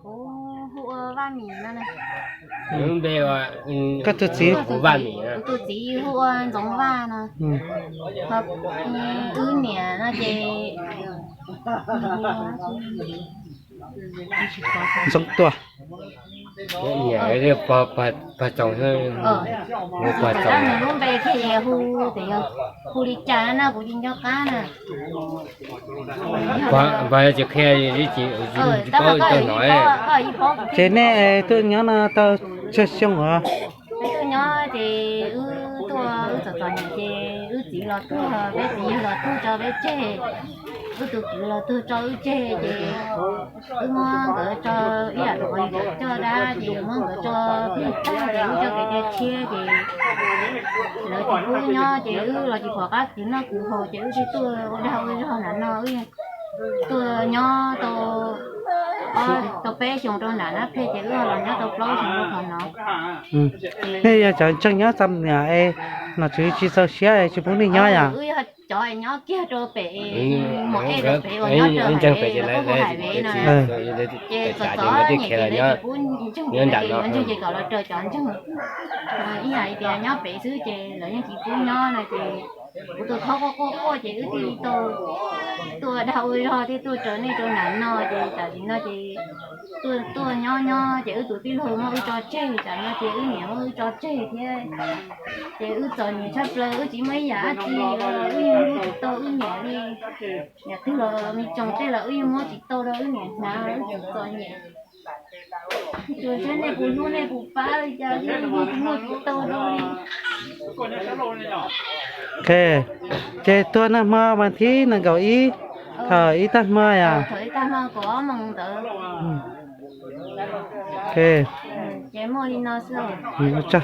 Kuv hu ua Vaj Mim no. Koj tus txiv? Kuv Vaj Mim, kuv tus txiv hu ua Ntxoov Vaj no. Wb niam no ces Ntxoov Tuam. Pog Txoos, Pog Txoos lub npe thiaj li hu, hu li cas no kuv tsis nco qab na. Pog tsis qhia, tsis paub, tsis hnov. Ces nej tuaj nyob no tau tsawg xyoo os? Peb tuaj nyob ces wb tuaj wb txom txom nyem ces wb txiv los tuag, peb txiv yawg los tuag tso peb tseg, wb tus kwv los tuag tso wb tseg ces wb muab nkawd tso ib yam li coj dab ces muab nkawd tso plig tag ces wb coj kev cai tshiab ces lawv tsis pub wb nyob ces wb los tsis pom qab khwv noj khwv haus ces wb thiaj tuaj ua dag ua zog nram no, wb tuaj nyob tau, tau peb xyoos rau nram Nab Phej ces wb los nyob tau plaub xyoos rau qhov no. Nej yog cov ntseeg nyob Xam Nias es nom tswv tsis txaus siab es tsis pub nej nyob yom? Wb yog cov nyob kiag rau pem, mus ej rau pem uas nyob raws hais pem, lawv kuj hu hais pem no. Ces txom txom nyem ces lawv tsis pub ntseeg, ntseeg ces kom los raws cov ntseeg. Ib yam li tias nyob pem xwb ces lawv yeej tsis pub nyob no ces kuv tus khaub quaj quaj quaj ces wb thiaj li tau tuaj dag ua zog thiaj tuaj raws nej rau nram no ces tam sim no ces tuaj, tuaj nyob nyob ces wb tus tij laug muab wb tso tseg, tam no ces wb niam muab wb tso tseg thiab. Ces wb txom nyem tshaj plaws, wb tsis muaj ib yam dab tsi, wb yeej hlub tsis tau wb niam li. Yam twg los me tsoos tej los wb yeej muab tsis tau rau wb niam hnav, wb txom nyem. Tsuas saib nej puas hlub nej puas pab li cas thiab, wb yeej tsis muaj tsis tau rau li. Ces tuaj nag hmo vas thib nees nkaum ib, thaum ib tag hmo yom? Thaum ib tag hmo kaum ob moos ntawd. Ces muaj li no xwb.